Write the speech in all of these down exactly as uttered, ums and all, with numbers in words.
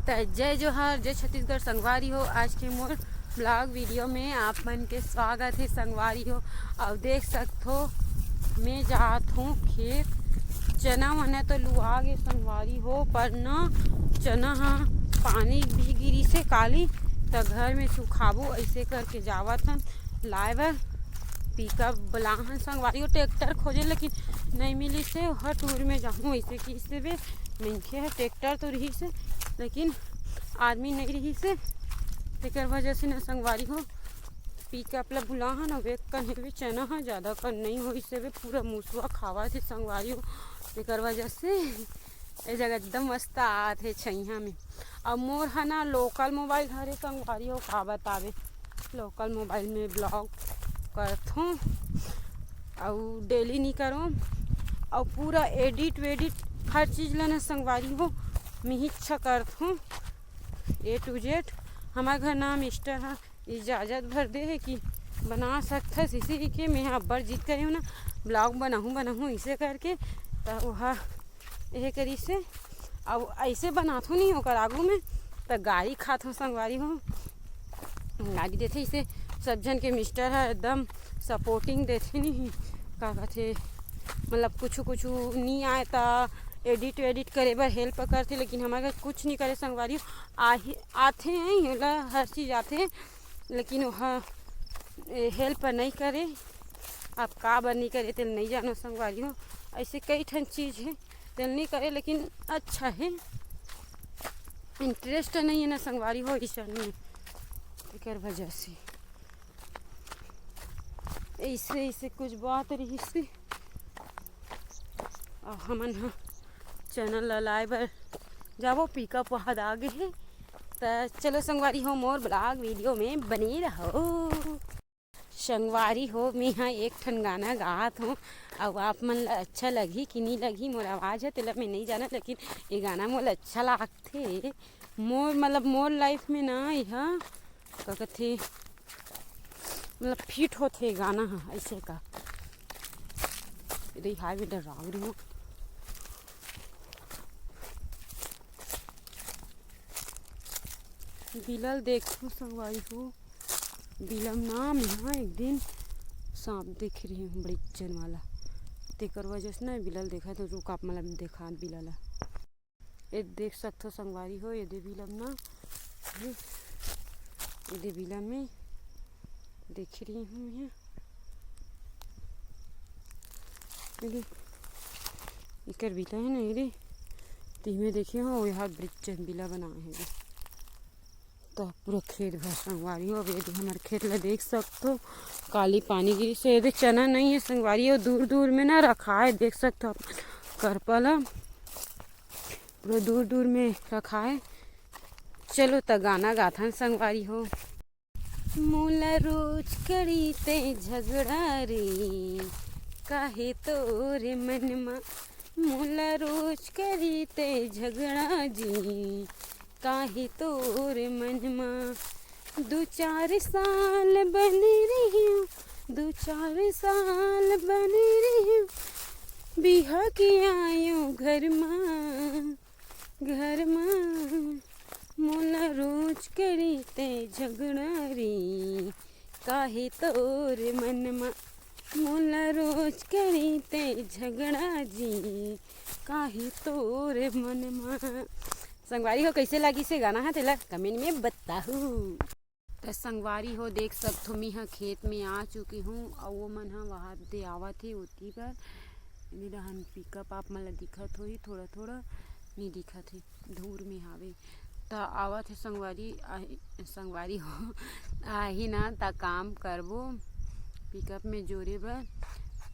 त जय जोहार, जय छत्तीसगढ़ संगवारी हो। आज के मोर vlog video में आप मन के स्वागत हे संगवारी हो। अउ देख सकथो, मैं जात हूँ खेत। चना वना तो लुआ गे संगवारी हो, पर न चना ह पानी भी गिरी से काली, त घर में सुखाबो, ऐसे करके जावत हन लाए बर। पिकअप बलाहन संगवारी हो, ट्रैक्टर खोजे लेकिन नहीं मिली से, हर टूर में जाहूँ ऐसे की से बे। मनखे ह ट्रैक्टर तो रही से, लेकिन आदमी नहीं रही से, तेकर वजह से न संगवारी हो, पिकअप ला बुलाहन। अब एक कन हेवे चना ह, ज्यादा कन नहीं होई से बे, पूरा मुसवा खावा थे संगवारी हो, तेकर वजह से ए जगह एकदम मस्त आत हे छइहा में। अब मोर ह ना local mobile हरे संगवारी हो, का बतावे, local mobile में vlog करथों, अउ daily नहीं करो, अउ पूरा edit वेडिट हर चीज ला ना संगवारी हो, मिहिच्छा करथों A to Z। हमार घर ना मिस्टर ह इजाजत भर दे हे कि बना सकथस, इसी के मैं ह अब्बड़ जिद करे हूँ ना, vlog बनाहूँ बनाहूँ इसे करके। त ओहा एहे करी से, अब ऐसे बनाथो नहीं ओकर आगू में, त गारी खाथो संगवारी हो, गारी देथे इसे। सब झन के मिस्टर ह एकदम supporting देथे नहीं, का कथे, मतलब कुछ कुछ नहीं आए त edit वेडिट करे बर help करथे, लेकिन हमारे घर कुछ नहीं करे संगवारी हो। आही आथे हैं, ओला हर चीज आथे, लेकिन ओहा ए, help नहीं करे। अब का बर नहीं करे तेल नहीं जानो संगवारी हो। ऐसे कई ठन चीज हे तेल नहीं करे, लेकिन अच्छा हे, interest नहीं है ना संगवारी हो इसन में, एकर वजह से ऐसे ऐसे कुछ बात रही से। अब हमन ह चना ला लाए बर जाबो, पिकअप वहाद आ गे हे। त चलो संगवारी हो, मोर vlog video में बने रहो। संगवारी हो, मैं ह एक ठन गाना गात हूँ, अउ आप मन ला अच्छा लगही कि नहीं लगही, मोर आवाज है तेला मैं नहीं जाना, लेकिन ये गाना मोला अच्छा लागथे। मोर मतलब मोर life में ना यह का कथे, मतलब fit होथे गाना ह ऐसे का। रे हाय बेटा राग रे हो। बिलल देखो संगवारी हो, बिलम ना मैं ह एक दिन सांप देखे रही हूँ बड़े जन वाला, तेकर वजह से ना बिलल देखा तो रुक आप मतलब देखा बिलल ला। ये देख सकथो संगवारी हो, ये दे बिलम ना, ये, ये दे बिलम में देखे रही हूँ मैं। ये दे, इकर बिला है ना, ये दे, तिहमे देखे हो, वो यहाँ bridge बिला बनाए है ये। तो पूरा खेत भर संगवारी हो, अब ये दे हमारे खेत ला देख सकथो, काली पानी गिरी से ये दे चना नहीं है संगवारी हो, दूर दूर में ना रखा है, देख सकथो आप करपा ला। पूरा दूर दूर में रखाए। चलो त गाना गाथन संगवारी हो। मोला रोज करी ते झगड़ा रे, काहे तोरे मन मा। मोला रोज करी ते झगड़ा जी, काहे तोरे मन मा। दू चार साल बने रहियो, दू चार साल बने रहियो, बिहा के आयो घर मा, घर मा। मोला रोज करी ते झगड़ा रे, काहे तोर मन मा। मोला रोज करी ते झगड़ा जी, काहे तोर मन मा। संगवारी हो, कैसे लागिस हे गाना ह, तेला comment में बताहू। त संगवारी हो, देख सकथो, मी ह खेत में आ चुकी हूँ, अउ वो मन ह वहाँ दे आवत हे ओती बर। ये डहन पिकअप आप मन ला दिखत होही, थोड़ा थोड़ा नहीं दिखत हे, दूर में हावे। त आवत हे संगवारी, आही, संगवारी हो, आही ना, त काम करबो पिकअप में जोरे बर।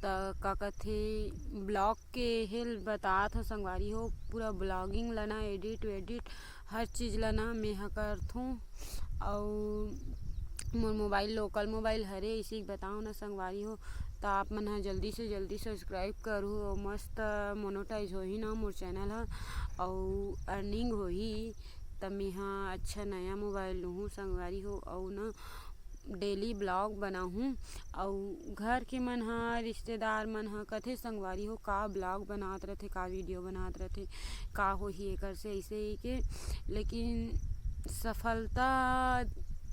त का कथे, ब्लॉग के हेल बतात हो संगवारी हो, पूरा ब्लॉगिंग ला ना, एडिट वेडिट हर चीज ला ना मैं ह करथों। अउ मोर मोबाइल लोकल मोबाइल हरे, इसी बताओ ना संगवारी हो, त आप मन ह जल्दी से जल्दी सब्सक्राइब करू अउ मस्त मोनेटाइज होही ना मोर चैनल ह, अउ अर्निंग होही, त मैं ह अच्छा नया मोबाइल लूहूँ संगवारी हो। अउ ना डेली ब्लॉग बनाहूँ। अउ घर के मन ह, रिश्तेदार मन ह कथे, "संगवारी हो, का ब्लॉग बनात रथे, का वीडियो बनात रथे, का होही एकर से?" अइसे ही के। लेकिन सफलता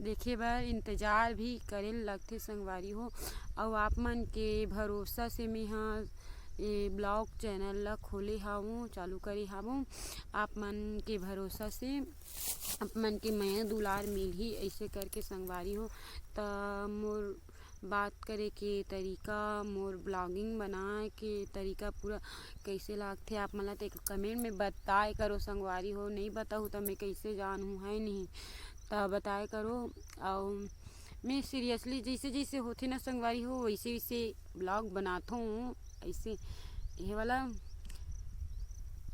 देखे बर इंतजार भी करे ल लगथे संगवारी हो। अउ आप मन के भरोसा से मेहा ये ब्लॉग चैनल ला खोले हावों, चालू करे हावों। आप मन के भरोसा से आप मन के मया दुलार मिलही, अइसे करके संगवारी हो। त मोर बात करे के तरीका, मोर ब्लॉगिंग बनाए के तरीका पूरा कइसे लागथे, आप मन ला त एक कमेंट में बताए करो संगवारी हो। नहीं बताहू त मैं कइसे जानहूँ, है नहीं? त बताए करो। अउ मैं सीरियसली जइसे जइसे होथे ना संगवारी हो, वइसे वइसे ब्लॉग बनाथों। अइसे ये वाला,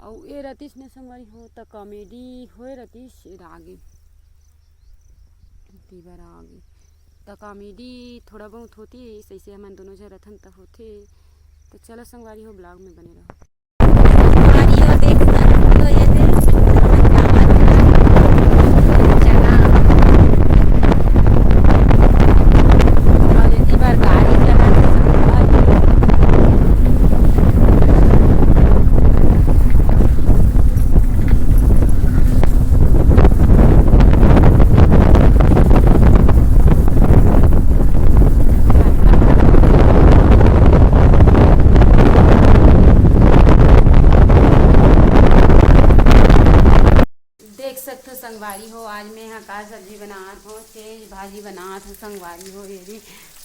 अउ ये रतिस ने संगवारी हो, त कॉमेडी होए रतिस, ये आगे, तीबर आगे, त कॉमेडी थोड़ा बहुत होतिस, अइसे हमन दोनों झन रथन त होथे। त चलो संगवारी हो, ब्लॉग में बने रहो। देख सकथो संगवारी हो, आज मैं हा का सब्जी बनात हो, चेंज भाजी बनात हो संगवारी हो। ये दे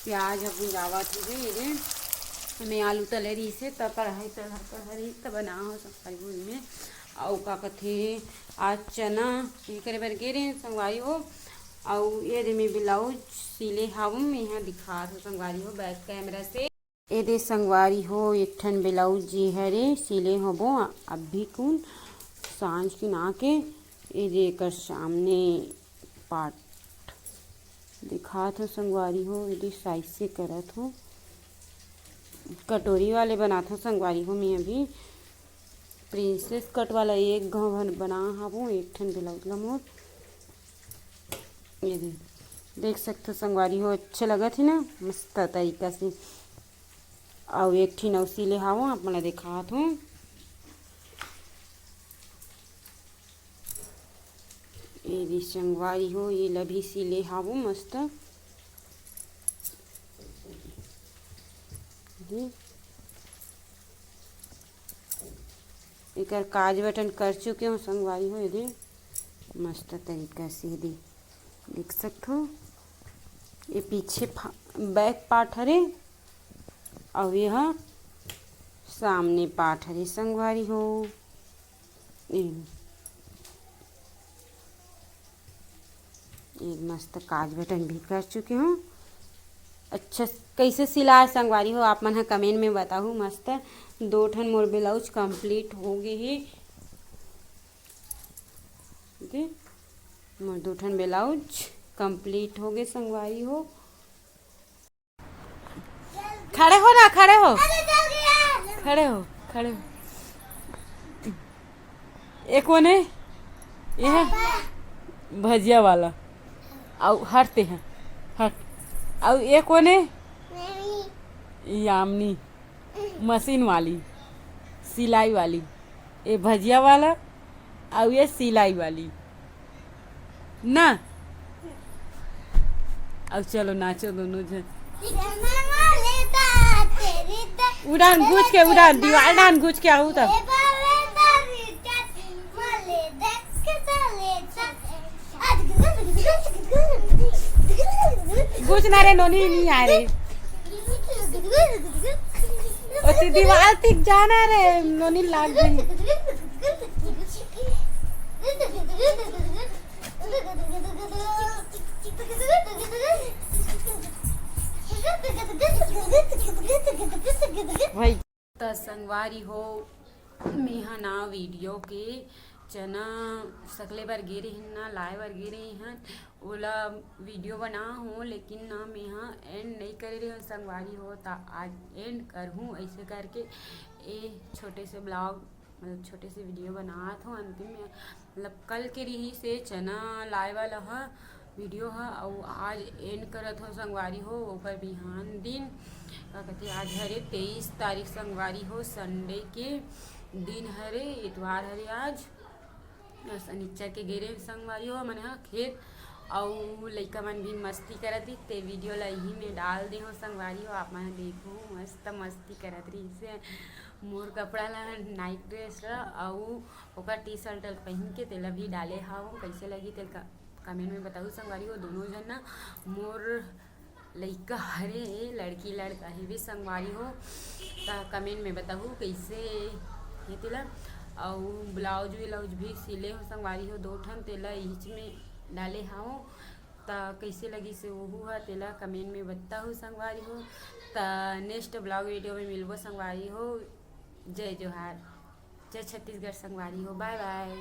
प्याज ह भुंजावत हो, ये दे मैं आलू तले रहिसे त कढ़ाई तल कढ़ाई त बना हो संगवारी हो। मैं अउ का कथे, आज चना ये करे बर गे रहे संगवारी हो। अउ ये दे मैं ब्लाउज सिले हावम, मैं हा दिखात हो संगवारी हो बैक कैमरा से। ए दे संगवारी हो, एक ठन ब्लाउज जी हरे, सिले होबो अभी कुन सांझ किन आके। ए दे एकर सामने पार्ट दिखात हो संगवारी हो, ए दे साइज से करत हो, कटोरी वाले बनात हो संगवारी हो। मैं अभी प्रिंसेस कट वाला एक घाव बना हावो, एक ठन ब्लाउज ला मोर। ये दे, देख सकथो संगवारी हो, अच्छे लगत हे ना, मस्त तरीका से। अउ एक ठिन अउ सिले हावो, आप मन ला देखात हों। ये दे संगवारी हो, ये ला भी सिले हावो मस्त। ये एकर काज बटन कर चुके हों संगवारी हो। ये दे मस्त तरीका से, ये दे देख सकथो, ये पीछे फा-, बैक पार्ट हरे, अउ ये हा सामने पार्ट हरे संगवारी हो। ये, ये मस्त काज बटन भी कर चुके हों। अच्छा, कैसे सिलाए संगवारी हो, आप मन हा कमेंट में बताहू। मस्त दो ठन मोर ब्लाउज कंप्लीट हो गे हे। ओके, मोर दो ठन ब्लाउज कंप्लीट हो गे संगवारी हो। खड़े हो ना, खड़े हो, खड़े हो, खड़े हो। एक कोन हे, ये हे भजिया वाला, अउ हटते हैं, हट। अउ एक कोन हे, यामिनी, मशीन वाली, सिलाई वाली। ये भजिया वाला, अउ ये सिलाई वाली ना। अब चलो नाचो दोनों जन। उड़ान गूंज के, उड़ान, दीवार डान गूंज के आऊ तब। गूंज ना रे नोनी, नहीं आ रे। ओती दीवार तिक जाना रे, नोनी लाग गई। भाई। त संगवारी हो, मेहा ना वीडियो के चना सकले बर गे रहिन ना, लाए बर गे रहिन, ओला वीडियो बना हो, लेकिन ना मेहा एंड नहीं करे रहिन संगवारी हो। त आज एंड करहूँ ऐसे करके ए छोटे से ब्लॉग, मतलब छोटे से वीडियो बनात हो। अंतिम में, मतलब कल के रही से चना लाए वाला ह, वीडियो ह। अउ आज एंड करत हो संगवारी हो, ओकर बिहान दिन, का कहते, आज हरे तेईस तारीख संगवारी हो, संडे के दिन हरे, इतवार हरे आज। सनिच्चर के गे रेहेन संगवारी हो हमन ह खेत, अउ लइका मन भी मस्ती करत रहिस, ते वीडियो ला इही में डाल दे हो संगवारी हो। आप मन देखो, मस्त मस्ती करत रहिस हे। मोर कपड़ा ला, नाइट ड्रेस ला, अउ ओकर टी शर्ट ला पहिन के तेला भी डाले हाव। कइसे लगी तेला कमेंट में बताहू संगवारी हो। दोनों झन ना मोर लइका हरे, लड़की लड़का हेवे संगवारी हो, त कमेंट में बताहू कइसे हे तेला। अउ ब्लाउज व्लाउज भी सिले हो संगवारी हो दो ठन, तेला इहिच में डाले हाव। त कइसे लगिस हे ओहू ह, तेला कमेंट में बताहू संगवारी हो। त नेक्स्ट ब्लॉग वीडियो में मिलबो संगवारी हो। जय जोहार, जय छत्तीसगढ़ संगवारी हो, बाय बाय।